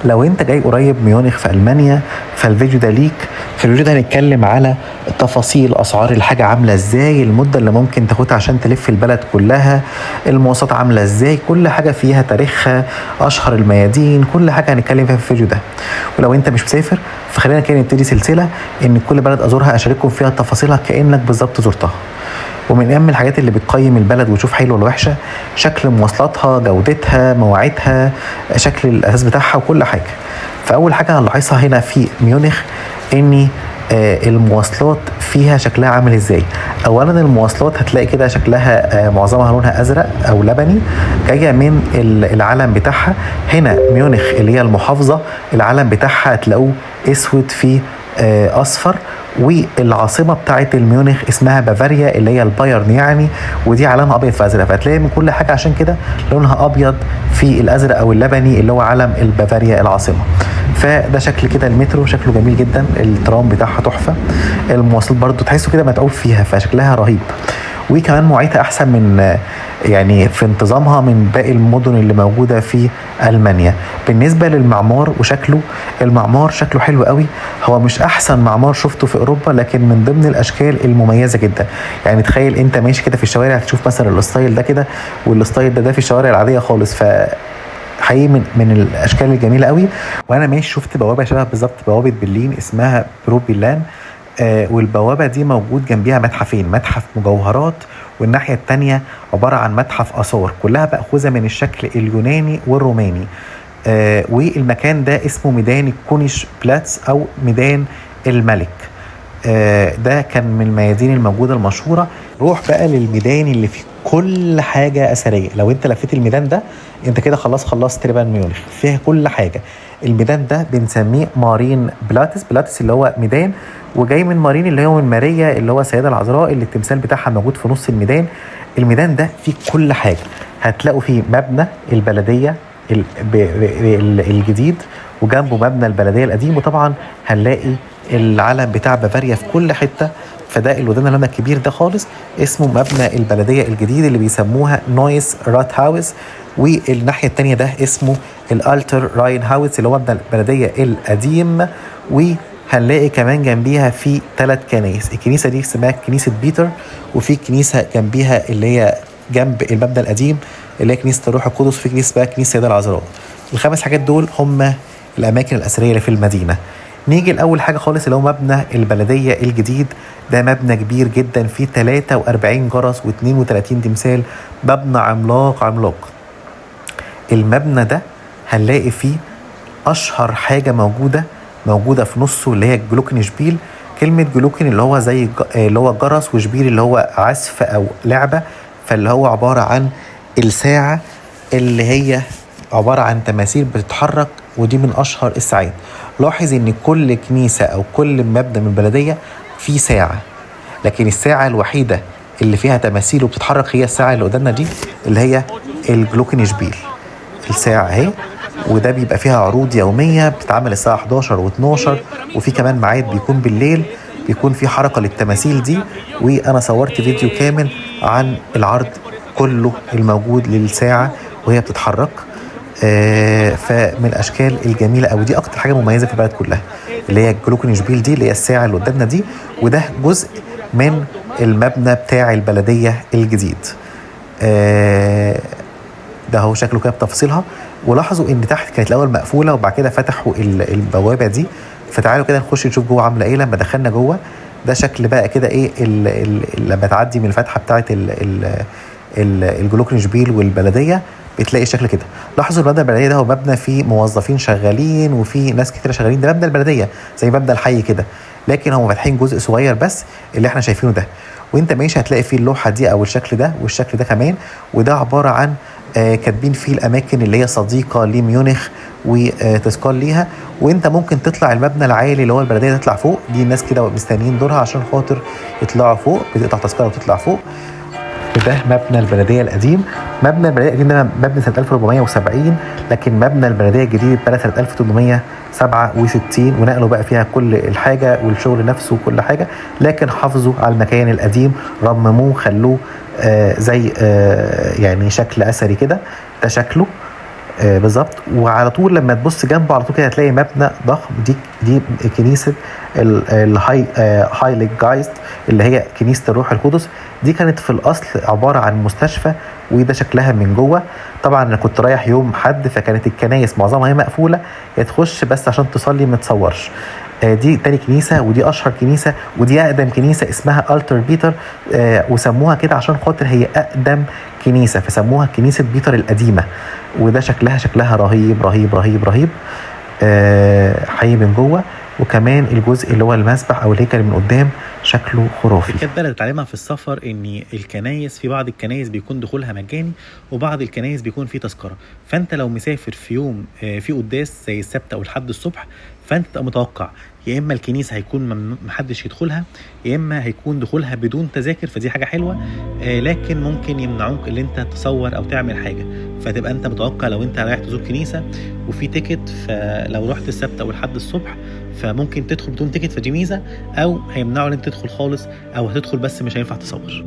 لو انت جاي قريب ميونخ في المانيا فالفيديو ده ليك. في الفيديو ده هنتكلم على تفاصيل اسعار الحاجة عامله ازاي، المدة اللي ممكن تاخدها عشان تلف البلد كلها، المواصلات عامله ازاي، كل حاجة فيها تاريخها، اشهر الميادين، كل حاجة هنتكلم فيها في الفيديو ده. ولو انت مش مسافر فخلينا كده نبتدي سلسلة ان كل بلد ازورها اشارككم فيها تفاصيلها كانك بالظبط زرتها. ومن اهم الحاجات اللي بتقيم البلد وتشوف حلوة ولا وحشة شكل مواصلاتها، جودتها، مواعيدها، شكل الاساس بتاعها وكل حاجة. فاول حاجة هنلاحظها هنا في ميونخ ان المواصلات فيها شكلها عامل ازاي. اولا المواصلات هتلاقي كده شكلها معظمها لونها ازرق او لبني، جاية من العلم بتاعها. هنا ميونخ اللي هي المحافظة العلم بتاعها هتلاقوه اسود في اصفر، والعاصمه بتاعت الميونخ اسمها بافاريا اللي هي البايرن يعني، ودي علامها ابيض في ازرق، فهتلاقي من كل حاجة عشان كده لونها ابيض في الازرق او اللبني اللي هو علم البافاريا العاصمة. فده شكل كده المترو، شكله جميل جدا، الترام بتاعها تحفة، المواصلات برضو تحسه كده متعوب فيها فشكلها رهيب. وكمان مواعيدها احسن من يعني في انتظامها من باقي المدن اللي موجودة في المانيا. بالنسبة للمعمار وشكله، المعمار شكله حلو قوي، هو مش احسن معمار شفته في اوروبا لكن من ضمن الاشكال المميزة جدا. يعني تخيل انت ماشي كده في الشوارع تشوف مثلا ال style ده كده وال style ده في الشوارع العادية خالص، ف حقيقي من الاشكال الجميلة قوي. وانا ماشي شفت بوابه شبه بالظبط بوابه برلين اسمها بروبيلان، والبوابه دي موجود جنبيها متحفين، متحف مجوهرات والناحية التانية عبارة عن متحف اثار، كلها مأخوذة من الشكل اليوناني والروماني. والمكان ده اسمه ميدان الكونيش بلاتس او ميدان الملك. ده كان من الميادين الموجودة المشهورة. روح بقى للميدان اللي فيه كل حاجة اثرية. لو انت لفيت الميدان ده انت كده خلاص خلصت تقريبا ميونخ، فيها كل حاجة. الميدان ده بنسميه مارين بلاتس، بلاتس اللي هو ميدان، وجاي من مارين اللي هو من ماريا اللي هو السيدة العذراء اللي التمثال بتاعها موجود في نص الميدان. الميدان ده فيه كل حاجة، هتلاقوا فيه مبنى البلدية الجديد وجنبه مبنى البلدية القديم، وطبعا هنلاقي العلم بتاع بافاريا في كل حتة. فده اللي قدامنا المبنى الكبير ده خالص اسمه مبنى البلدية الجديد اللي بيسموها نويس رات هاوس، والناحية التانية ده اسمه الالتر راين هاوس اللي هو مبنى البلدية القديم. وهنلاقي كمان جنبيها في 3 كنايس، الكنيسة دي اسمها كنيسة بيتر، وفي كنيسة جنبيها اللي هي جنب المبنى القديم اللي هي كنيسة الروح القدس، وفي كنيسة بقى كنيسة السيدة العذراء. ال5 حاجات دول هم الاماكن الاثرية اللي في المدينة. نيجي لأول حاجة خالص اللي هو مبنى البلدية الجديد. ده مبنى كبير جدا فيه 43 جرس و32 تمثال، مبنى عملاق عملاق. المبنى ده هنلاقي فيه أشهر حاجة موجودة في نصه اللي هي الجلوكنشبيل. كلمة Glocken اللي هو زي اللي هو جرس، و Spiel اللي هو عزف أو لعبة، فاللي هو عبارة عن الساعة اللي هي عبارة عن تماثيل بتتحرك، ودي من أشهر الساعات. لاحظ إن كل كنيسة أو كل مبنى من البلدية فيه ساعة، لكن الساعة الوحيدة اللي فيها تماثيل وبتتحرك هي الساعة اللي قدامنا دي اللي هي الجلوكنشبيل. الساعة اهي، وده بيبقى فيها عروض يومية بتتعمل الساعة 11 و12، وفي كمان ميعاد بيكون بالليل بيكون في حركة للتماثيل دي. وأنا صورت فيديو كامل عن العرض كله الموجود للساعة وهي بتتحرك. فمن الأشكال الجميلة أو دي أكتر حاجة مميزة في البلد كلها اللي هي الجلوكنشبيل دي اللي هي الساعة اللي قدامنا دي، وده جزء من المبنى بتاع البلدية الجديد. ده هو شكله كده بتفاصيلها. ولاحظوا ان تحت كانت الاول مقفولة وبعد كده فتحوا البوابة دي، فتعالوا كده نخش نشوف جوه عامله ايه. لما دخلنا جوه ده شكل بقى كده ايه لما تعدي من الفتحة بتاعه الجلوكنشبيل والبلديه بتلاقي الشكل كده. لاحظوا المبنى البلدية ده هو مبنى فيه موظفين شغالين وفيه ناس كتيرة شغالين، ده مبنى البلدية زي مبنى الحي كده، لكن هم فاتحين جزء صغير بس اللي احنا شايفينه ده. وانت ماشي هتلاقي فيه اللوحة دي او الشكل ده والشكل ده كمان، وده عبارة عن كاتبين فيه الاماكن اللي هي صديقه لميونخ وتذكار ليها. وانت ممكن تطلع المبنى العالي اللي هو البلدية تطلع فوق، دي الناس كده مستنيين دورها عشان خاطر يطلعوا فوق، بتقطع تذكره وتطلع فوق. وده مبنى البلدية القديم. مبنى البلدية القديم ده مبنى سنة 1470، لكن مبنى البلدية الجديد اتبنى سنة 1867، ونقلوا بقى فيها كل الحاجة والشغل نفسه وكل حاجة، لكن حافظوا على المكان القديم، رمموه خلوه زي يعني شكل اثري كده. ده شكله. بالظبط. وعلى طول لما تبص جنبه على طول كده هتلاقي مبنى ضخم، دي كنيسة الهاي هايليج جايست اللي هي كنيسة الروح القدس. دي كانت في الاصل عبارة عن مستشفى، وده شكلها من جوه. طبعا انا كنت رايح يوم حد، فكانت الكنايس معظمها هي مقفولة، يا تخش بس عشان تصلي ما تصورش. دي تاني كنيسة، ودي اشهر كنيسة، ودي اقدم كنيسة اسمها التر بيتر، وسموها كده عشان خاطر هي اقدم كنيسة، فسموها كنيسة بيتر القديمة. وده شكلها رهيب رهيب رهيب رهيب، حي من جوه. وكمان الجزء اللي هو المسبح او الهيكل من قدام شكله خرافي. كانت بلد اتعلمها في السفر ان الكنايس، في بعض الكنايس بيكون دخولها مجاني وبعض الكنايس بيكون فيه تذكره. فانت لو مسافر في يوم في قداس زي السبت او الحد الصبح، فانت تبقى متوقع يا اما الكنيسة هيكون محدش يدخلها، يا اما هيكون دخولها بدون تذاكر، فدي حاجة حلوة. لكن ممكن يمنعوك اللي انت تصور او تعمل حاجة، فتبقى انت متوقع لو انت رايح تزور كنيسة وفي ticket، فلو رحت السبت او الحد الصبح فممكن تدخل بدون ticket، فدي ميزة، او هيمنعوا ان انت تدخل خالص، او هتدخل بس مش هينفع تصور.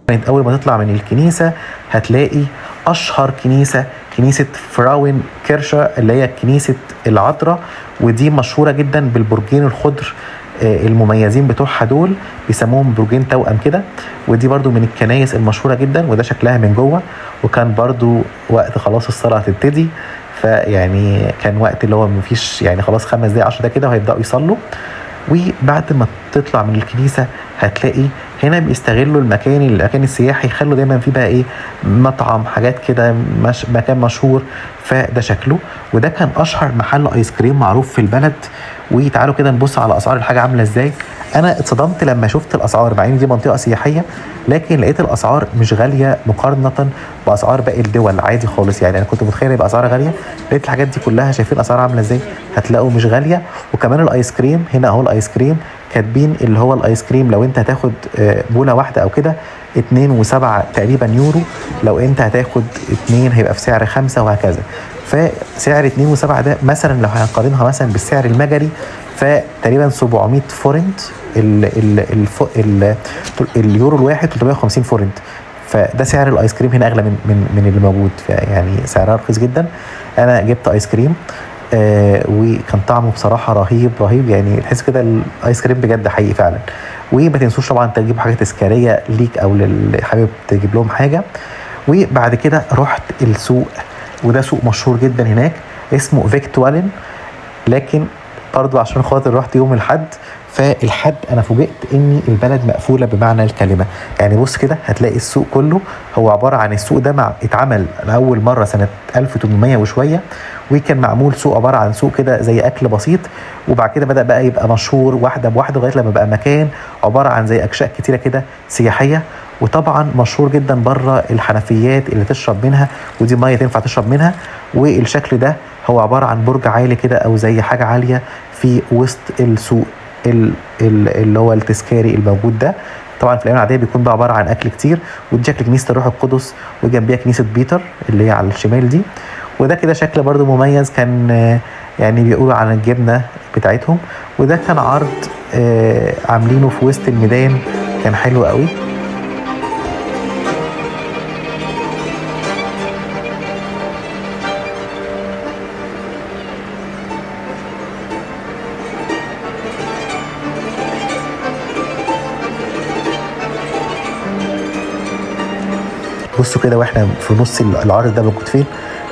كانت اول ما تطلع من الكنيسة هتلاقي اشهر كنيسة، كنيسة فراوين كيرشا اللي هي كنيسة العذراء، ودي مشهورة جدا بالبرجين الخضر المميزين بتوعها، دول بيسموهم برجين توأم كده. ودي برضو من الكنايس المشهورة جدا، وده شكلها من جوه. وكان برضو وقت خلاص الصلاة هتبتدي، فيعني كان وقت اللي هو مفيش يعني خلاص 5 دقايق 10 دقايق كده وهيبدأوا يصلوا. وبعد ما تطلع من الكنيسة هتلاقي هنا بيستغلوا المكان السياحي، يخلوا دايما فيه بقى ايه، مطعم، حاجات كده، مكان مشهور. فده شكله، وده كان اشهر محل ايس كريم معروف في البلد. وتعالوا كده نبص على اسعار الحاجة عامله ازاي. انا اتصدمت لما شفت الاسعار، مع ان دي منطقة سياحية، لكن لقيت الاسعار مش غالية مقارنة باسعار باقي الدول، عادي خالص. يعني انا كنت متخيل يبقى اسعار غالية، لقيت الحاجات دي كلها شايفين الاسعار عامله ازاي، هتلاقوا مش غالية. وكمان الايس كريم هنا اهو، الايس كريم كاتبين اللي هو الايس كريم لو انت هتاخد بوله واحدة او كده 2.7 تقريبا يورو، لو انت هتاخد 2 هيبقى في سعر 5 وهكذا. فسعر 2.7 ده مثلا لو هنقارنها مثلا بالسعر المجري فتقريبا 700 فورنت، ال ال ال ال اليورو الواحد 350 فورنت. فده سعر الايس كريم هنا اغلى من اللي موجود، يعني سعرها رخيص جدا. انا جبت ايس كريم وكان طعمه بصراحة رهيب رهيب، يعني تحس كده الايس كريم بجد حقيقي فعلا. وما تنسوش طبعا تجيب حاجة تذكارية ليك او للي حابب تجيب لهم حاجة. وبعد كده رحت السوق، وده سوق مشهور جدا هناك اسمه فيكتوالين، لكن برضو عشان خاطر رحت يوم الحد، فالحد انا فوجئت ان البلد مقفولة بمعنى الكلمة. يعني بص كده هتلاقي السوق كله هو عبارة عن السوق ده اتعمل لاول مرة سنة 1800 وشوية، وكان معمول سوق عبارة عن سوق كده زي اكل بسيط، وبعد كده بدا بقى يبقى مشهور واحدة بواحدة لغاية لما بقى مكان عبارة عن زي اكشاك كتيرة كده سياحية. وطبعا مشهور جدا بره الحنفيات اللي تشرب منها، ودي مية تنفع تشرب منها. والشكل ده هو عبارة عن برج عالي كده او زي حاجة عالية في وسط السوق اللي هو التذكاري الموجود ده. طبعا في الايام العادية بيكون بقى عبارة عن اكل كتير. ودي شكل كنيسة الروح القدس، وجنبيها كنيسة بيتر اللي هي على الشمال دي. وده كده شكل برضو مميز، كان يعني بيقولوا عن الجبنة بتاعتهم. وده كان عرض عاملينه في وسط الميدان، كان حلو قوي. بصوا كده واحنا في نص العرض ده موجود فين،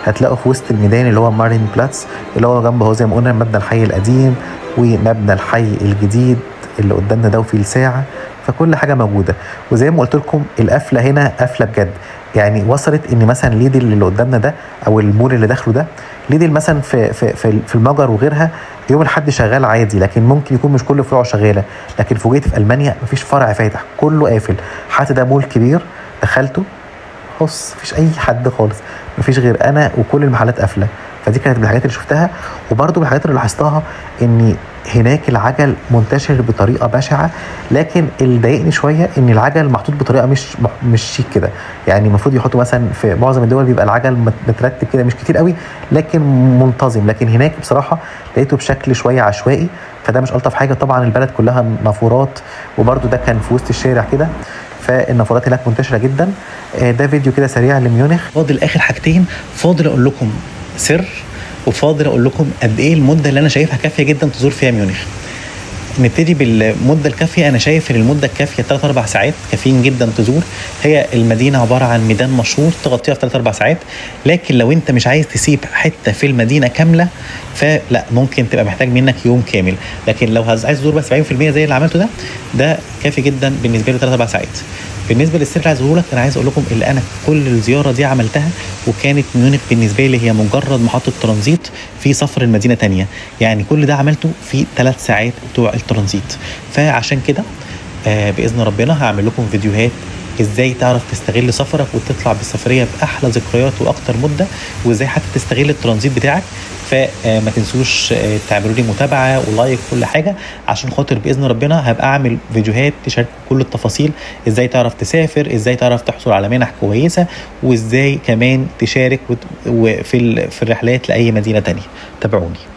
هتلاقوا في وسط الميدان اللي هو مارين بلاتس، اللي هو جنبه هو زي ما قلنا مبنى الحي القديم ومبنى الحي الجديد اللي قدامنا ده، وفيه الساعة، فكل حاجة موجودة. وزي ما قلت لكم القفله هنا قفله بجد، يعني وصلت ان مثلا ليدل اللي قدامنا ده او المول اللي داخله ده، ليدل مثلا في في في المجر وغيرها يوم الحد شغال عادي، لكن ممكن يكون مش كل فروعه شغالة. لكن فوجئت في المانيا مفيش فرع فاتح، كله قافل. حتى ده مول كبير دخلته بص مفيش اي حد خالص، مفيش غير انا وكل المحلات قافله. فدي كانت من الحاجات اللي شفتها. وبرده من الحاجات اللي لاحظتها ان هناك العجل منتشر بطريقة بشعة، لكن اللي ضايقني شوية ان العجل محطوط بطريقة مش شيك كده. يعني المفروض يحطوا مثلا في معظم الدول بيبقى العجل مترتب كده، مش كتير قوي لكن منتظم، لكن هناك بصراحة لقيته بشكل شوية عشوائي، فده مش الطف حاجة. طبعا البلد كلها نافورات، وبرده ده كان في وسط الشارع كده. فالنافورات هناك منتشرة جدا. ده فيديو كده سريع لميونخ. فاضل اخر حاجتين، فاضل اقول لكم سر، وفاضل اقول لكم قد ايه المدة اللي انا شايفها كافيه جدا تزور فيها ميونخ. نبتدي بالمدة الكافيه. انا شايف ان المدة الكافيه 3 4 ساعات كافيين جدا تزور. هي المدينة عبارة عن ميدان مشهور تغطيها في 3 4 ساعات، لكن لو انت مش عايز تسيب حتة في المدينة كاملة فلا، ممكن تبقى محتاج منك يوم كامل. لكن لو عايز تزور بس 70% زي اللي عملته ده كافي جدا بالنسبة له 3 4 ساعات. بالنسبة للسر اللي عايز اقوله لك، انا عايز اقول لكم اللي انا كل الزيارة دي عملتها، وكانت ميونخ بالنسبة لي هي مجرد محطة ترانزيت في سفر المدينة تانية، يعني كل ده عملته في 3 ساعات بتوع الترانزيت. فعشان كده باذن ربنا هعمل لكم فيديوهات ازاي تعرف تستغل سفرك وتطلع بالسفريه باحلى ذكريات واكتر مده، وازاي حتى تستغل الترانزيت بتاعك. فما تنسوش تعملوا لي متابعه و like كل حاجة، عشان خاطر باذن ربنا هبقى اعمل فيديوهات تشارك كل التفاصيل، ازاي تعرف تسافر، ازاي تعرف تحصل على منح كويسة، وازاي كمان تشارك في الرحلات لاي مدينة تانية. تابعوني.